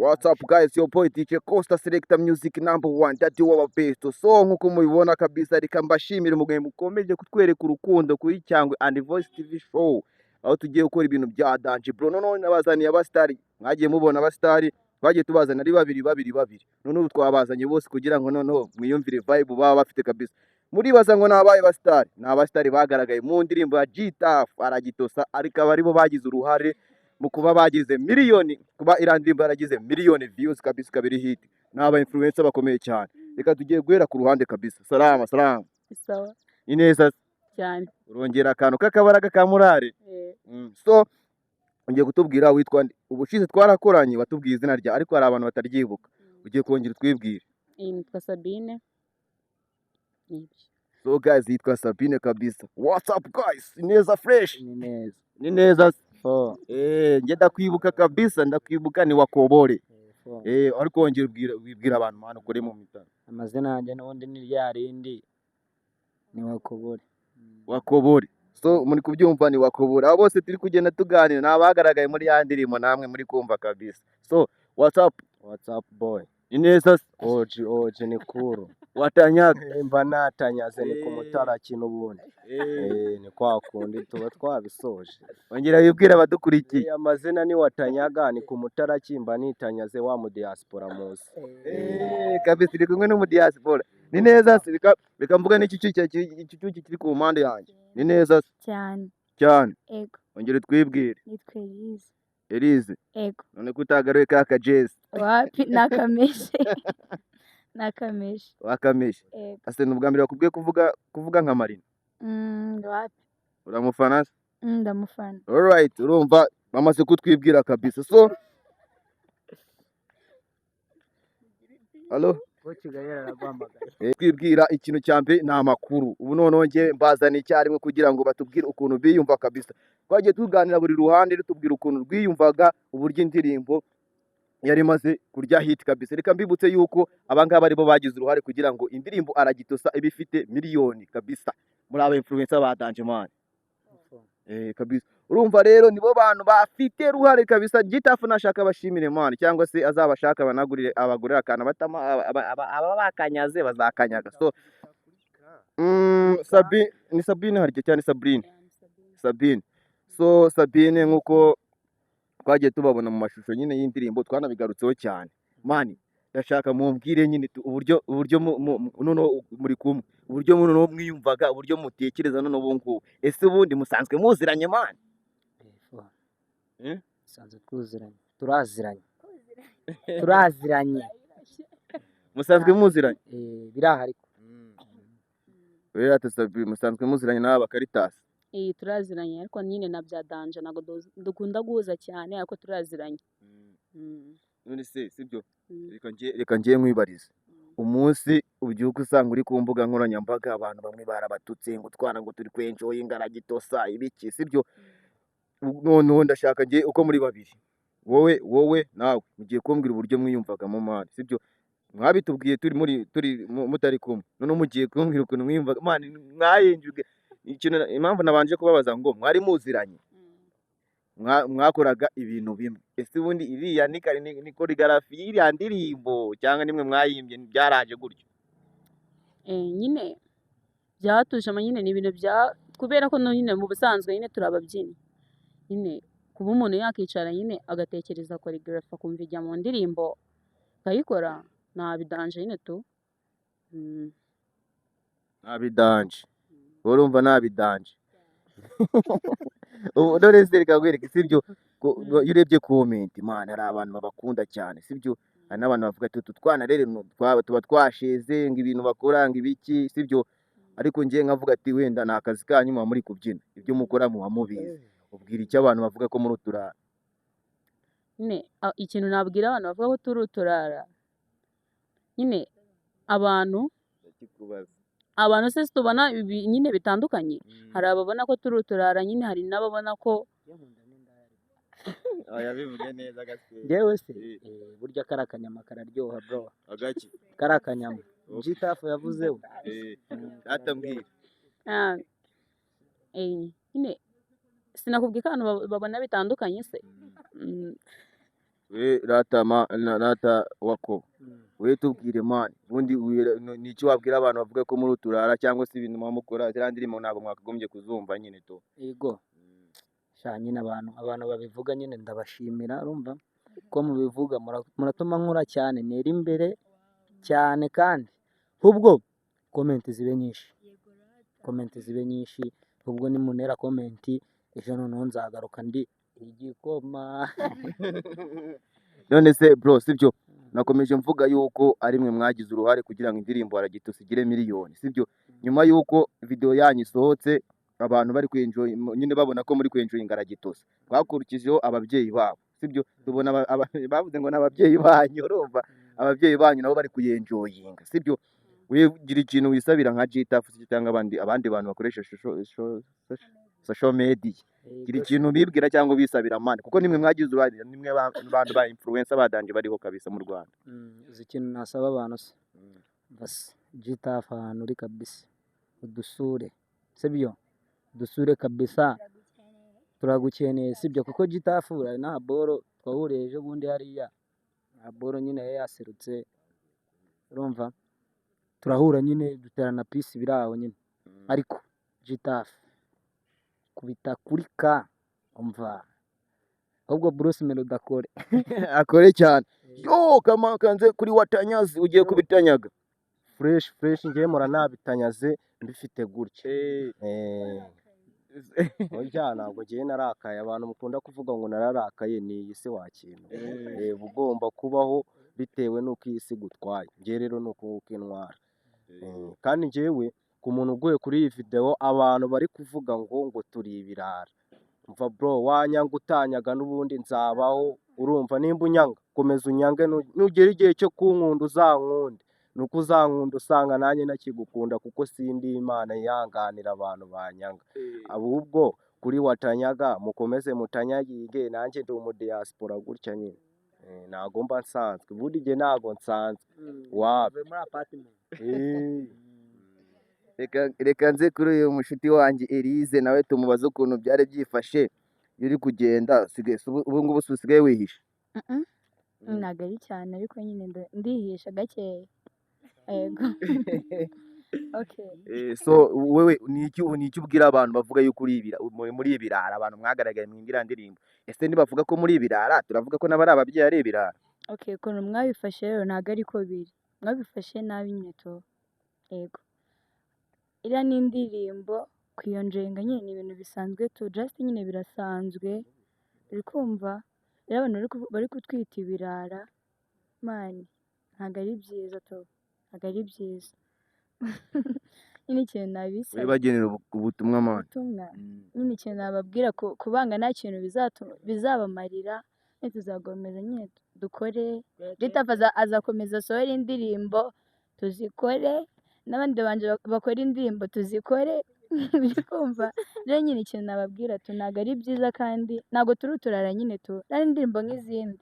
What's up guys, your boy DJ Costa Selector Music number one, daddy w'aba best. So nkuko mubibona kabisa, reka mbashimire mugihe mukomeje kutwereka urukundo kuri Cyangwe and Voice TV Show, aho tugiye gukora ibintu bya danger bro. Noneho nabazaniye abasitari, mwagiye mubona abasitari twagiye tubazana ari babiri babiri babiri, none ubu twabazanye bose kugira ngo noneho mwiyumvire vibe baba bafite kabisa. Muribaza ngo ni abahe basitari? Ni abasitari bagaragaye mu ndirimbo ya G-Taff Aragitosa, ariko aba aribo bagize uruhare mu kuba bagize miliyoni, kuba iriya ndirimbo yaragize miliyoni views kabisa, ikaba iri hit. Ni aba influencer bakomeye cyane. Reka tugiye guhera ku ruhande kabisa. Salama salama. Sawa. Ni neza. Cyane. Urongera akantu k'akabaraga ka murare. Eh. So ugiye kutubwira witwa nde? Ubushize twarakoranye watubwiye izina rya, ariko hari abantu bataryibuka. Ugiye kongera utwibwire. Iyi nitwa Sabine. Nibyo. So guys, yitwa Sabine kabisa. What's up guys, neza fresh? Ni neza. Ni neza. Fo. Eh, njye ndakwibuka kabisa, ndakwibuka, ni wakobore. Fo. Eh, ariko wongera ubwira, wibwira abantu mwana ukore mu mitaro. Amazina yanjye n'ubundi ni rya rindi, ni Wakobore. Wakobore. So muri kubyumva, ni Wakobore. Abo bose turi kugenda tuganira ni abagaragaye muri ya ndirimbo namwe muri kumva kabisa. So what's up? What's up boy? Ni neza. Oji oji ni kuru. Watanyaga. Mba natanyaze, ni ku mutaraki n'ubundi. Eh. Eh, ni kwa kundi tuba twabisoje. Ongera wibwira abadukurikiye. Eh, amazina ni Watanyaga, ni ku mutaraki, mba nitanyaze wa mu diaspora muzi. Eh, kabisa, iri kumwe n'umu diaspora. Ni neza se? Reka mvuga n'iki cyuki kiri ku mpande yanjye. Ni neza se? Cyane. Cyane. Ego. Ongera utwibwire. Nitwa Elise. Elise. Ego. None ko utagaruye ka kajezi? Wapi, nakameshe, nakameshe. Wakameshe. Ego. Ase ni ubwa mbere bakubwiye kuvuga nka Marina? Wapi. Uramufana se? Ndamufana. Alright, urumva bamaze kutwibwira kabisa. So Allo? Eh, twibwira ikintu cya mbere ni amakuru. Ubu noneho njye mbazana icyarimwe kugira ngo batubwire ukuntu biyumva kabisa. Twagiye tuganira buri ruhande rutubwira ukuntu rwiyumvaga, uburyo indirimbo yari imaze kurya hit kabisa. Reka mbibutse yuko abangaba aribo bagize uruhare kugira ngo indirimbo Aragitosa ibe ifite miliyoni kabisa. Muri aba influencer ba danger man. Eh, kabisa. Urumva rero nibo bantu bafite uruhare kabisa. Gitafu nashaka bashimire man, cyangwa se azabashaka banagurire, abagurire akantu batama aba bakanyaze bazakanyaga. So Sabi ni Sabine harya cyane Sabrine. Sabine. So Sabine, nkuko twagiye tubabona mu mashusho nyine y'indirimbo, twanabigarutseho cyane. Man, ndashaka mumbwire nyine uburyo noneho muri kumwe, uburyo noneho mwiyumvaga, uburyo mutekereza noneho ubu ngubu. Ese ubundi musanzwe muziranye man? Fo. Eh? Dusanzwe twuziranye, turaziranye, turaziranye. Musanzwe muziranye? Eh, biraha ariko. Rero ati Sabine, musanzwe muziranye n'aba Caritas? Iyi turaziranye, ariko nyine na bya danger ntabwo dukunda guhuza cyane, ariko turaziranye. None se sibyo? Mm. Reka ngiye nkwibarize. Umunsi ubyuka usanga uri ku mbuga nkoranyambaga, abantu bamwe barabatutse ngo twana ngo turi kwenjoyinga Aragitosa ibiki, sibyo? Noneho ndashaka ngiye uko muri babiri, wowe nawe mugiye kumbwira uburyo mwiyumvagamo man, sibyo? Mwabitubwiye turi muri turi mutari kumwe, noneho mugiye kumbwira ukuntu mwiyumvaga man, mwayenjuge. Ikintu impamvu nabanje kubabaza ngo mwari muziranye, mwakoraga ibintu bimwe. Ese ubundi iriya ni choreography y'iriya ndirimbo cyangwa nimwe mwayimbye, byaraje gutyo? Eh, nyine byatujemo nyine, ni ibintu bya kubera ko no nyine mu busanzwe nyine turi ababyinnyi. Nyine kuba umuntu yakicara nyine agatekereza choreography, akumva ijya mu ndirimbo akayikora, nta bidanje nyine tu. Nta bidanje, urumva nta bidanje. Ubu none se reka nkwereke, sibyo? Iyo urebye comment man, hari abantu babakunda cyane, sibyo? Hari n'abantu bavuga ati utu twana rero tuba twasheze, ngo ibintu bakora ngo ibiki, sibyo? Ariko njye nkavuga ati wenda ni akazi kanyu, muba muri kubyina, ibyo mukora muba mubizi. Ubwira icyo abantu bavuga ko muri uturara? Nyine ikintu nabwira abantu bavuga ko turi uturara, nyine abantu Ndakikubaza. Abantu se tubona ibi nyine bitandukanye, hari ababona ko turi uturara nyine, hari n'ababona ko Oya, bivuge neza gake. Njyewe se? Eh. Eh, burya kari akanyama kararyoha bro. Agaki? Kari akanyama G-Taff yavuzeho. Eh, atambwira. Ah, eh, nyine sinakubwiye ko abantu babona bitandukanye se. We rata rata wako, we tubwire man, ubundi ni iki wabwira abantu bavuga ko muri uturara cyangwa se ibintu muba mukora, ziriya ndirimbo ntabwo mwakagombye kuzumva nyine tu? Yego sha, nyine abantu babivuga nyine ndabashimira. Urumva ko mubivuga muratuma nkura cyane, nera imbere cyane. Kandi ubwo comment zibe nyinshi, comment zibe nyinshi. Ubwo nimunera comment ejo, noneho nzagaruka ndi igikoma. None se bro, sibyo nakomeje mvuga yuko ari mwe mwagize uruhare kugira ngo indirimbo Aragitusa igire miliyoni, sibyo? Nyuma yuko video yanyu isohotse, abantu bari kwenjoy nyine, babona ko muri kwenjoyinga Aragitusa, twakurikijeho ababyeyi babo, sibyo? Tubona bavuze ngo ni ababyeyi banyu. Urumva ababyeyi banyu nabo bari kuyenjoyinga, sibyo? Wigira ikintu wisabira nka Gtaff cyangwa abandi bantu bakoresha social media, gira ikintu bibwira cyangwa bisabira man, kuko nimwe mwagize uruhare, nimwe bantu ba influencer badanje bariho kabisa mu Rwanda. Uzi ikintu nasaba abantu se? Basi Gtaff, ahantu uri kabisa udusure, sibyo? Udusure kabisa, turagukeneye, sibyo? Kuko Gtaff hari nta boro twahuriye ejo bundi hariya, nta boro nyine yari yaserutse. Urumva turahura nyine, duterana pisi biri aho nyine. Ariko Gtaff kubita kuri ka, umva ahubwo Bruce Melody akore. Akore cyane. Yo kama kanze kuri watanyazi, ugiye kubitanyaga. Fresh fresh, ngewe muranabitanyaze mbifite gutya. Oya, ntabwo ngewe narakaye. Abantu mukunda kuvuga ngo nararakaye, ni iyi si wakintu. Uba ugomba kubaho bitewe n'uko iyi si igutwaye. Ngewe rero ni uku nguku intwara. Kandi njyewe ku muntu uguye kuri iyi video, abantu bari kuvuga ngo turi ibirara, mva bro, wanyanga utanyaga n'ubundi nzabaho. Urumva nimba unyanga, komeza unyange, nugera igihe cyo kunkunda uzankunde. Nuko uzankunda usanga nanjye ntakigukunda, kuko sindi Imana yihanganira abantu banyanga. Ahubwo kuri watanyaga mukomeze mutanyagige, nanjye ndi umudiaspora gutya nyine. Ntago mba nsanzwe, ubundi njye ntago nsanzwe wapi. Muri apartment. Reka nze kuri uyu mushuti wanjye Elise, nawe tumubaze ukuntu byari byifashe iyo uri kugenda. Ubu ngubu usigaye wihisha? Mm-mm. Ntabwo ari cyane, ariko nyine ndihisha gakeya, yego, okay. So wewe ni iki ubwira abantu bavuga yuko uri muri ibirara, abantu mwagaragaye mu iriya ndirimbo? Ese nibavuga ko muri ibirara, turavuga ko n'abari ababyeyi ari ibirara? Okay, ukuntu mwabifashe rero ntabwo ariko biri, mwabifashe nabi nyine tu. Yego, iriya ni indirimbo, kwiyonjenga nyine ni ibintu bisanzwe tu, just nyine birasanzwe. Uri kumva rero abantu bari kutwita ibirara, man, ntabwo ari byiza tu, ntabwo ari byiza nyine. Ikintu nabisaba, we bagenera ubutumwa man. Ubutumwa nyine, ikintu nababwira, kubanga nta kintu bizabamarira. Nyine tuzakomeza nyine dukore. Gtaff azakomeza asohore indirimbo tuzikore, n'abandi banje bakora indirimbo tuzikore. Uri kumva rero nyine ikintu nababwira tu, ntabwo ari byiza, kandi ntabwo turi uturara nyine tu, ari indirimbo nk'izindi.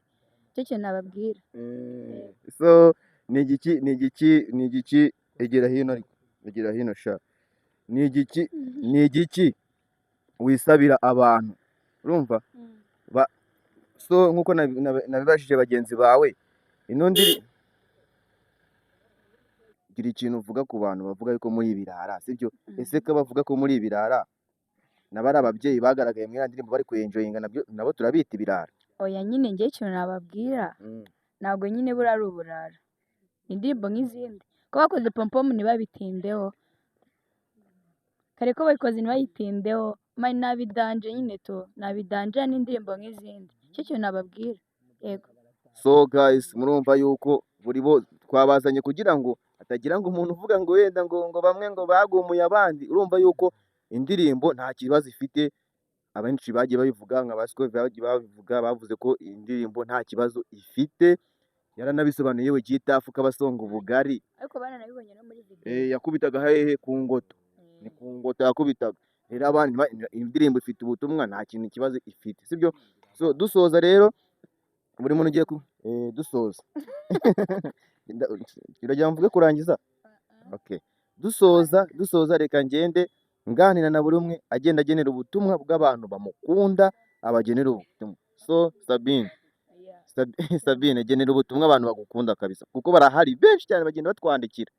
Icyo kintu nababwira. So ni igiki, egera hino, ariko egera hino sha. Ni igiki wisabira abantu, urumva? So nkuko nabibajije bagenzi bawe, ino ndiri, gira ikintu uvuga ku bantu bavuga yuko muri ibirara, sibyo? Ese ko bavuga ko muri ibirara, nabo ari ababyeyi bagaragaye muri iriya ndirimbo bari kuyenjoyinga, nabyo nabo turabita ibirara? Oya nyine, njye ikintu nababwira, ntabwo nyine buriya ari uburara, ni indirimbo nk'izindi. Ko bakoze pompomu ntibabitindeho kare, ko bayikoze ntibayitindeho, man, nabidanje nyine tu, nabidanje, n'indirimbo nk'izindi. Icyo kintu nababwira, yego. So guys, murumva yuko buri bo twabazanye kugira ngo hatagira ngo umuntu uvuga ngo wenda ngo bamwe ngo bagumuye abandi. Urumva yuko indirimbo nta kibazo ifite. Abenshi bagiye babivuga, nka ba Scovia bagiye babivuga, bavuze ko indirimbo nta kibazo ifite. Yaranabisobanuye, yewe Gtaff kabasonga ubugari. Ariko baranabibonye no muri video. Yakubitaga hehe? Ku ngoto, ni ku ngoto yakubitaga. Rero abandi indirimbo ifite ubutumwa, nta kintu kibazo ifite, sibyo? So dusoza rero, buri muntu ugiye ku dusoza. Uragira ngo mvuge kurangiza? Okay, dusoza reka ngende nganira na buri umwe, agenda agenera ubutumwa bw'abantu bamukunda, abagenera ubutumwa. So Sabine. Yeah. Sabine, genera ubutumwa abantu bagukunda kabisa, kuko barahari benshi cyane bagenda batwandikira.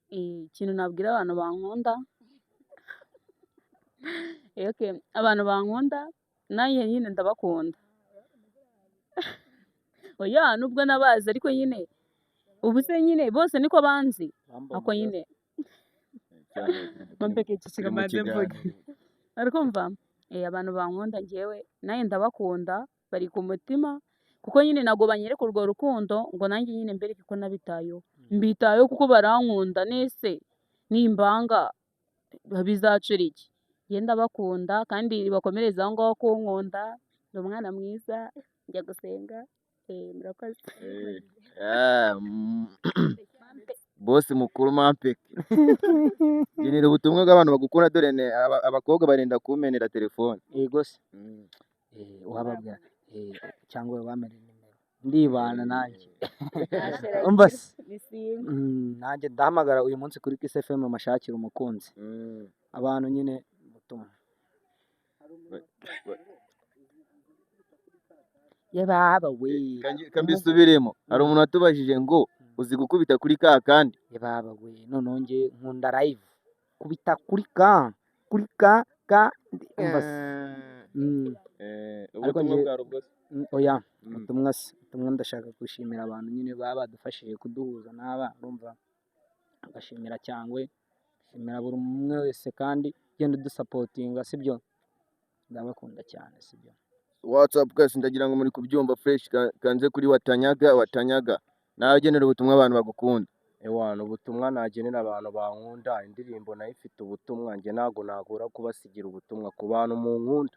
Ikintu nabwira abantu bankunda, okay, abantu bankunda nanjye nyine ndabakunda. Oya, nubwo nabazi, ariko nyine ubu se nyine bose niko banzi, ako nyine Mampeke iki Turi mu kigamanze mvuge. kiganiro. Ari kumva, abantu bankunda njyewe nanjye ndabakunda, bari ku mutima, kuko nyine ntabwo banyereka urwo rukundo ngo nanjye nyine mbereke ko nabitayeho. Mbitayeho kuko barankunda. Nese nimbanga bizacura iki? Njye ndabakunda kandi bakomereze aho ngaho kunkunda. Ndi umwana mwiza, njya gusenga. Murakoze. Boss mukuru Mampeke, genera ubutumwa bw'abantu bagukunda, dore abakobwa barenda kumenera telefone. Yego se. Wababwira cyangwa wamere nimero, ndibana nanjye, umva se. Ni single. Nanjye ndahamagara uyu munsi kuri Kiss FM mashakira umukunzi. Abantu nyine ubutumwa ye baba we. Kambisubiremo, hari umuntu watubajije ngo uzi gukubita kuri ka kandi. Ye baba we, noneho njye nkunda live, kubita kuri ka kuri ka ka, umva se. Ariko Ubutumwa njye- bwari ubwo se? Oya. Ubutumwa se, ubutumwa ndashaka gushimira abantu nyine baba badufashije kuduhuza n'aba, urumva, ngashimira cyangwe, shimira buri umwe wese kandi ugenda udusupportinga, sibyo? Ndabakunda cyane, sibyo? What's up guys, ndagira ngo muri kubyumva fresh. Kanze kuri Watanyaga. Watanyaga, nawe genera ubutumwa abantu bagukunda. Ewana, ubutumwa nagenera abantu bankunda, indirimbo nayo ifite ubutumwa, njye ntabwo nagura kubasigira ubutumwa ku bantu munkunda.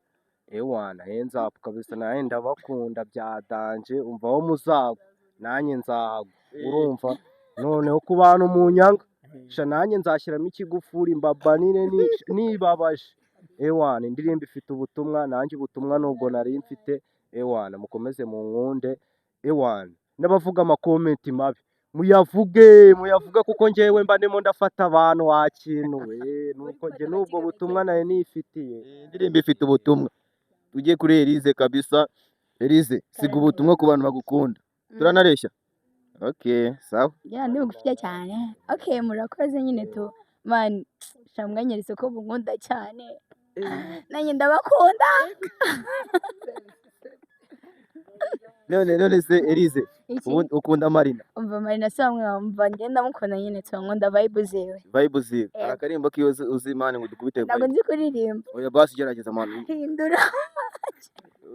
Ewana, hands up kabisa, nawe ndabakunda bya danger, umva aho muzagwa nanjye nzahagwa, urumva? Noneho ku bantu munyanga, sha nanjye nzashyiramo ikigufuri mbabanire nibabaje. Ewana, indirimbo ifite ubutumwa, nanjye ubutumwa nubwo nari mfite. Ewana, mukomeze munkunde. Ewana, n'abavuga amacomment mabi muyavuge, muyavuge, kuko njyewe mba ndimo ndafata abantu wa kintu we. Nuko njye n'ubwo butumwa nari nifitiye. Iyi ndirimbo ifite ubutumwa. Tujye kuri Elise kabisa. Elise, siga ubutumwa ku bantu bagukunda. Turanareshya, okay, sawa. Ya, ndi bugufiya cyane. Okay, murakoze nyine tu. Man, sha mwanyeretse ko munkunda cyane, nanjye ndabakunda. None se Elise, Iki? ubundi ukunda Marina? Umva, Marina si bamwe bamva, njye ndamukunda nyine tu, nkunda vibe ziwe. Vibe ziwe. Yego. Hari akarimbo kiwe uzi man, ngo dukubite Ntabwo vibe? nzi kuririmba. Oya, basi gerageza man. Hindura.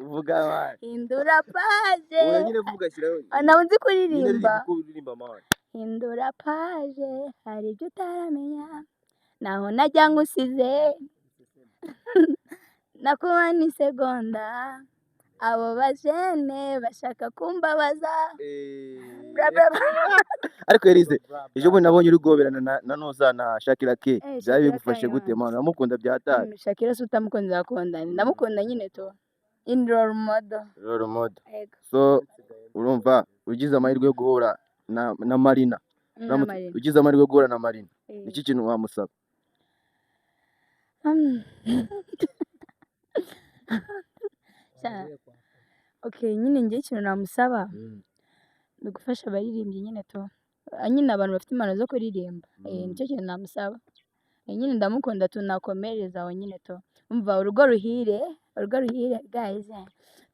Vuga man. Hindura page. Oya nyine vuga, shyiraho. Ah, ntabwo nzi Nyine kuririmba. ririmba uko uririmba man. Hindura page, hari ibyo utaramenya, naho najya ngusize nakuba ni segonda, abo bajene bashaka kumbabaza, bla bla bla. Ariko Elise, ejo bundi nabonye uri guhoberana na Noza na Shakira K. Eh, Byari Shakira bigufashe K, gute yeah. man? Uramukunda byatari. Shakira se utamukunze wakunda? Ndamukunda nyine tu, in role model. Role model. Yego. So urumva ugize amahirwe yo guhura na Marina, Na uramutse Marina. ugize amahirwe yo guhura na Marina, iki kintu wamusaba? Sha, okay, nyine njye ikintu namusaba ni ugufasha abaririmbyi nyine tu. Ah, nyine abantu bafite impano zo kuririmba. Nicyo kintu namusaba. Nyine ndamukunda, tunakomereza aho nyine tu. Umva, urugo ruhire, urugo ruhire guys,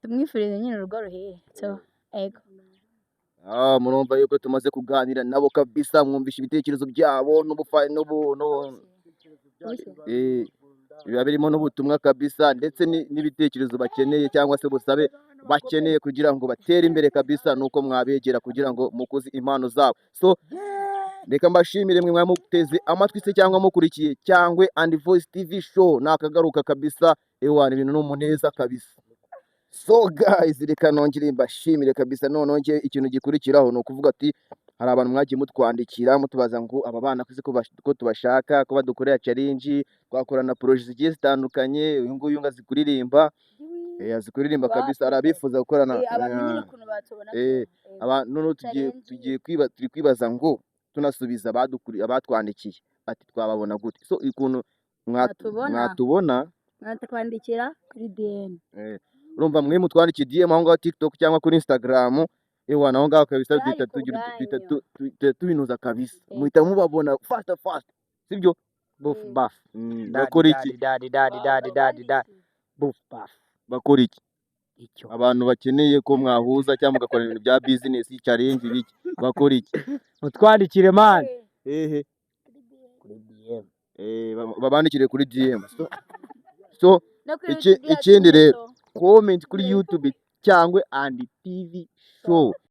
tumwifurize nyine urugo ruhire. So ego. Ah, murumva yuko tumaze kuganira nabo kabisa, mwumvisha ibitekerezo byabo n'ubufa n'ubu n'ubu biba birimo n'ubutumwa kabisa, ndetse n'ibitekerezo bakeneye cyangwa se busabe bakeneye kugira ngo batere imbere kabisa, nuko mwabegera kugira ngo mukuze impano zabo. So reka mbashimire mwe mwamuteze amatwi se cyangwa mukurikiye Cyangwe and Voice TV Show, nakagaruka kabisa. Ewana, ibintu ni umuneza kabisa. So guys, reka nongere mbashimire kabisa. Noneho njye ikintu gikurikiraho ni ukuvuga ati hari abantu mwagiye mutwandikira mutubaza ngo aba bana ko tubashaka ko badukorera challenge, twakorana projet zigiye zitandukanye. Uyu nguyu ngo azi kuririmba, azi kuririmba kabisa, hari abifuza gukorana. Abantu nyine ukuntu batubona. Noneho tugiye Challenge. tugiye kwiba turi kwibaza ngo tunasubiza abatwandikiye ati twababona gute? So ukuntu Mwatubona. mwatubona Mwatwandikira kuri DM. Urumva, mwe mutwandikiye DM aho ngaho TikTok cyangwa kuri Instagram, ewana, aho ngaho kabisa. Turahari Duhita ku tugira duhita bwanyu. Duhita tubinuza kabisa. Muhita mubabona fast fast, sibyo? Buf baf. Dadi. Bakora iki? Dadi dadi dadi dadi dadi, buf baf. Bakora iki? Icyo Abantu bakeneye ko mwahuza cyangwa mugakora ibintu bya business, challenge, biki, bakora iki? Mutwandikire, man. Hehe? Kuri DM. Babandikire kuri DM. So No kuri Ikindi rero, comment kuri YouTube Cyangwe and TV Show.